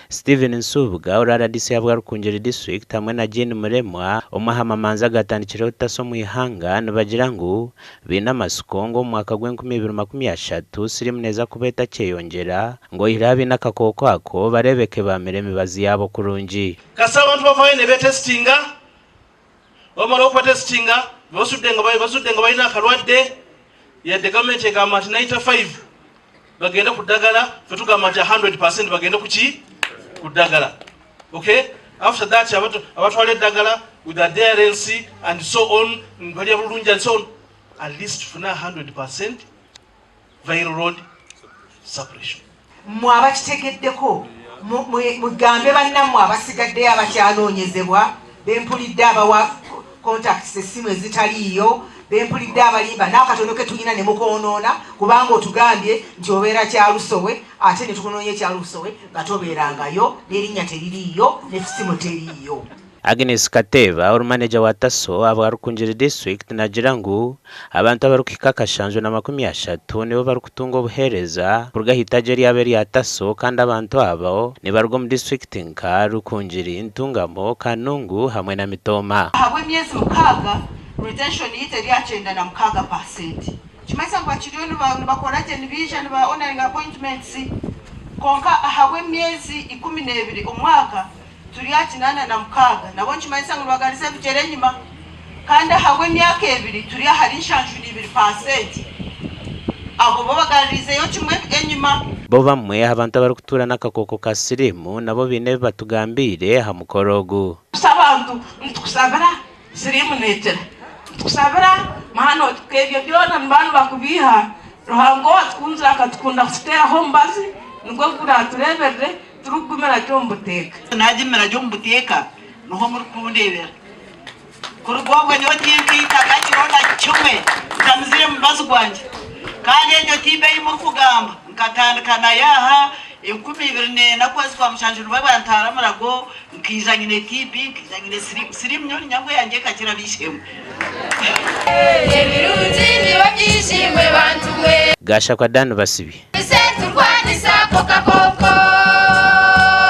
Steven Nsubuga ori rdc ahabwa Rukungiri District hamwe na Jean Muremwa omwe aha mamanzi agatandikireho TASO omu ihanga nibagira ngu baine amatsiko ngu omu mwaka gw'enkumi 2030 siriimu neeza kuba etakyeyongyera ngu oihireho abaine akakooko ako bareebeke baamira emibazi yaabo kurungi. Kasita abantu bavayo nebetesitinga, bamara okwetesitinga basudde nga bazudde nga balina akalwadde yadde gavumenti egamba nti 95 bagende ku ddagala ffe tugamba nti 100% bagende kuki ku ddagala okay after that abatwala eddagala with adherence and so on balya bulungi and so on at least tufune 100% viral load suppression. Mmwe abakitegeddeko mugambe bannammwe abasigaddeyo abakyanoonyezebwa, be mpulidde abawa contacts essimu ezitaliiyo, be mpulidde abalimba n'akatono ke tulina ne mukoonoona kubanga otugambye nti obeera Kyalusowe ate ne tukunoonya e Kyalusowe nga tobeerangayo n'erinnya teririiyo n'essimu teriiyo. Agnes Kateeba ori maneja wa TASO ahabwa Rukungiri District nagira ngu abantu abarikuhika akashanju na 30 nibo barikutunga obuheereza kuruga ah'eitaagi eryabo erya TASO kandi abantu abo nibaruga omu disiturikiti nka Rukungiri, Ntungamo, Kanungu hamwe na Mitooma. Ahabw'emyezi mukaaga, retention yaitu eri aha 96 paasenti. Nikimanyisa ngu bakiriyo nibakora gye, nibaija niba honoringa appointments kwonka ahabw'emyezi ikumi n'ebiri omwaka, Turi aha 86, nabwo nikimanyisa ngu nibagariza ebigyere enyima. Kandi ahabw'emyaka ebiri turi ahari 72 paasenti. Abo bo bagaruriizeyo kimwe enyima. Bo bamwe aha bantu abarikutuura n'akakooko ka siriimu nabo baine ebi batugambiire aha mukoro ogu. Busa abantu nitukusabira siriimu nekira nitukusabira maana ebyo byona niba nibakubiiha Ruhanga owatukunzire akatukunda kututeeraho omubazi nigwo guratureeberere Turikugumira gye omu buteeka. Naagimira gye omu buteeka, niho murikundeebera. Kuruga obwo nyowe tinkaitaga kiro na kimwe ntamizire mubazi gwangye. Kandi egyo TB ei murikugamba nkatandika nayo aha 2004 kwezi kwa mushanju nibwo bantaara Murago, nkaija nyine TB, nkaija nyine siriimu. Siriimu nyowe niinyangwa eyangye ekakira ab'eishe-emwe. Ebirungi niba byingi imwe bantu mwe. Gashakwa Dan Basibye. Twise turwanisa Coca-Cola.